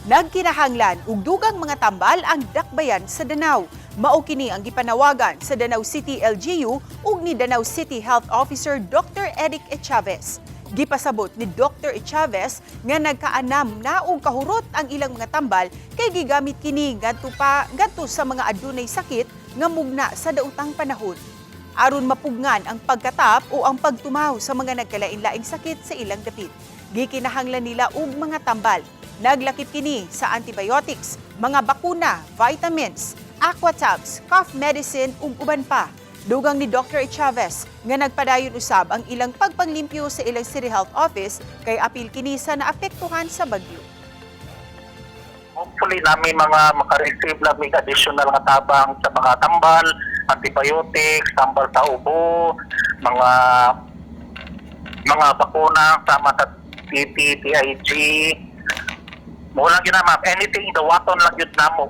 Nagkinahanglan og dugang mga tambal ang dakbayan sa Danao. Mao kini ang gipanawagan sa Danao City LGU ug ni Danao City Health Officer Dr. Eric Echavez. Gipasabot ni Dr. Echavez nga nagkaanam na og kahurot ang ilang mga tambal kay gigamit kini ngadto pa ngadto sa mga adunay sakit nga mugna sa daotang panahon aron mapugngan ang pagkatap o ang pagtumaw sa mga nagkalain-laing sakit sa ilang dapit. Gikinahanglan nila og mga tambal. Naglakip kini sa antibiotics, mga bakuna, vitamins, aquatabs, cough medicine ug uban pa. Dugang ni Dr. Chavez nga nagpadayon usab ang ilang pagpanglimpyo sa ilang City Health Office kay apil kini sa naapektuhan sa bagyo. Hopefully namin mga maka-receive lang mig additional nga tabang sa mga tambal, antibiotics, tambal sa ubo, mga bakuna sama sa TT, TIG. Mo lang gyud na, ma'am. Anything dawaton lang gyud namo.